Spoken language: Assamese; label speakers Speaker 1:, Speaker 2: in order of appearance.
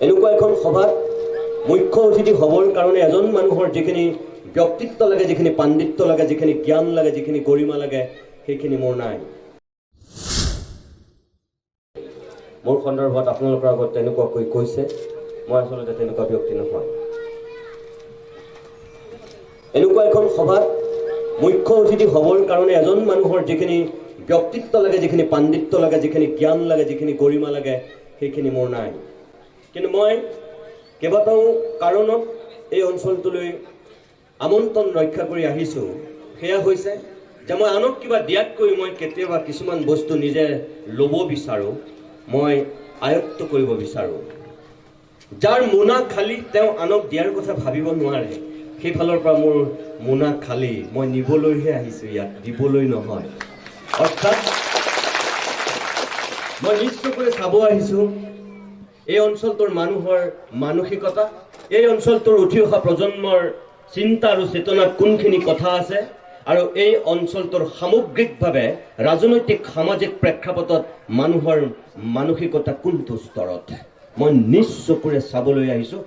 Speaker 1: এনেকুৱা এখন সভাত মুখ্য অতিথি হ'বৰ কাৰণে এজন মানুহৰ যিখিনি ব্যক্তিত্ব লাগে, যিখিনি পাণ্ডিত্য লাগে, যিখিনি জ্ঞান লাগে, যিখিনি গৰিমা লাগে, সেইখিনি মোৰ নাই। মোৰ সন্দৰ্ভত আপোনালোকৰ আগত তেনেকুৱাকৈ কৈছে, মই আচলতে তেনেকুৱা ব্যক্তি নহয়। এনেকুৱা এখন সভাত মুখ্য অতিথি হ'বৰ কাৰণে এজন মানুহৰ যিখিনি ব্যক্তিত্ব লাগে, যিখিনি পাণ্ডিত্য লাগে, যিখিনি জ্ঞান লাগে, যিখিনি গৰিমা লাগে, সেইখিনি মোৰ নাই। কিন্তু মই কেইবাটাও কাৰণত এই অঞ্চলটোলৈ আমন্ত্ৰণ ৰক্ষা কৰি আহিছোঁ। সেয়া হৈছে যে মই আনক কিবা দিয়াতকৈ মই কেতিয়াবা কিছুমান বস্তু নিজে ল'ব বিচাৰোঁ, মই আয়ত্ব কৰিব বিচাৰোঁ। যাৰ মোনা খালী তেওঁ আনক দিয়াৰ কথা ভাবিব নোৱাৰে। সেইফালৰ পৰা মোৰ মোনা খালী, মই নিবলৈহে আহিছোঁ ইয়াত, দিবলৈ নহয়। অৰ্থাৎ মই নিশ্চয়কৈ চাব আহিছোঁ এই অঞ্চলটোৰ মানুহৰ মানসিকতা, এই অঞ্চলটোৰ উঠি অহা প্ৰজন্মৰ চিন্তা আৰু চেতনাত কোনখিনি কথা আছে, আৰু এই অঞ্চলটোৰ সামগ্ৰিকভাৱে ৰাজনৈতিক সামাজিক প্ৰেক্ষাপটত মানুহৰ মানসিকতা কোনটো স্তৰত, মই নিজ চকুৰে চাবলৈ আহিছোঁ।